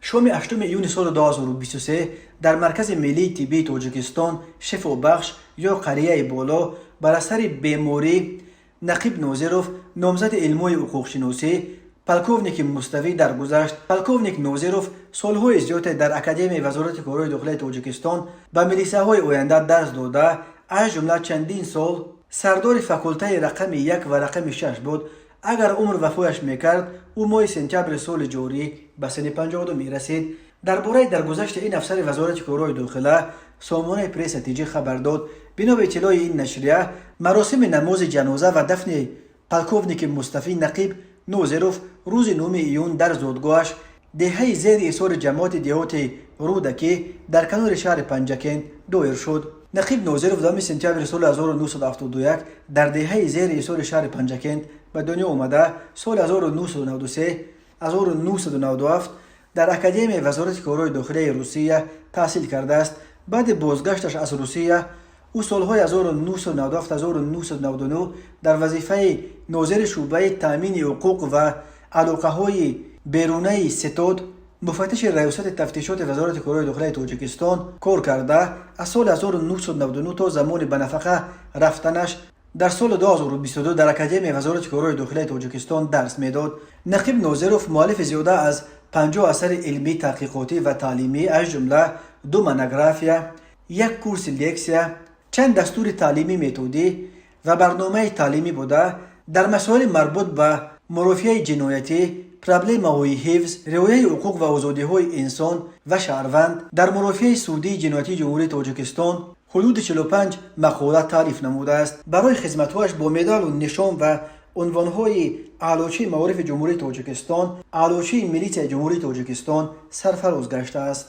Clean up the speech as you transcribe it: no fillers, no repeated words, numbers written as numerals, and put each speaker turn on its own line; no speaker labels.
Шоми 8 июни соли 2023 дар Маркази миллии тиббии Тоҷикистон «Шифобахш» ё Қарияи Боло бар асари беморӣ Нақиб Нозиров, номзади илмҳои ҳуқуқшиносӣ, полковники муставӣ даргузашт. Полковник Нозиров солҳои зиёде дар Академияи Вазорати корҳои дохилаи Тоҷикистон ба милисаҳои оянда дарс дода, аз ҷумла чандин сол сардори факултаи рақами 1 ва рақами 6 буд. Агар умр вафояш мекард, ӯ моҳи сентябри соли ҷорӣ ба синни 52 мерасид. Дар бораи даргузашти ин афсари Вазорати корҳои дохила сомонаи Пресса ТЖ хабар дод. Бино ба иттилои ин нашрия, маросими намози ҷаноза ва дафни полковники муставӣ Нақиб Нозиров рӯзи 9 июн дар зодгоҳаш, деҳаи Зери Ҳисори ҷамоати деҳоти Рӯдакӣ дар канори шаҳри Панҷакент доир шуд. Нақиб Нозиров 2 сентябри соли 1971 дар деҳаи Зери Ҳисори шаҳри Панҷакент ба дунё омада, соли 1993 1997 дар Академияи Вазорати корҳои дохилаи Русия таҳсил кардааст. Баъди бозгашташ аз Русия ӯ солҳои 1997-1999 дар вазифаи нозири шӯъбаи таъмини ҳуқуқ ва алоқаҳои берунаи ситод, муфаттиши Раёсати тафтишоти Вазорати корҳои дохилаи Тоҷикистон кор карда, аз соли 1999 то замони ба нафақа рафтанаш дар соли 2022 дар Академияи Вазорати корҳои дохилаи Тоҷикистон дарс медод. Нақиб Нозиров муаллифи зиёда аз 50 асари илмӣ, таҳқиқотӣ ва таълимӣ, аз ҷумла ду монография, як курси лексия, чанд дастури таълимӣ методӣ ва барномаи таълимӣ буда, дар масоили марбут ба мурофиаи ҷиноятӣ, проблемаҳои ҳифз, риояи ҳуқуқ ва озодиҳои инсон ва шаҳрванд дар мурофиаи судии ҷиноятии Ҷумҳурии Тоҷикистон ҳудуди 45 мақола таълиф намудааст. Барои хизматҳояш бо медалу нишон ва унвонҳои Аълочии маорифи Ҷумҳурии Тоҷикистон, Аълочии милитсияи Ҷумҳурии Тоҷикистон сарфароз гаштааст.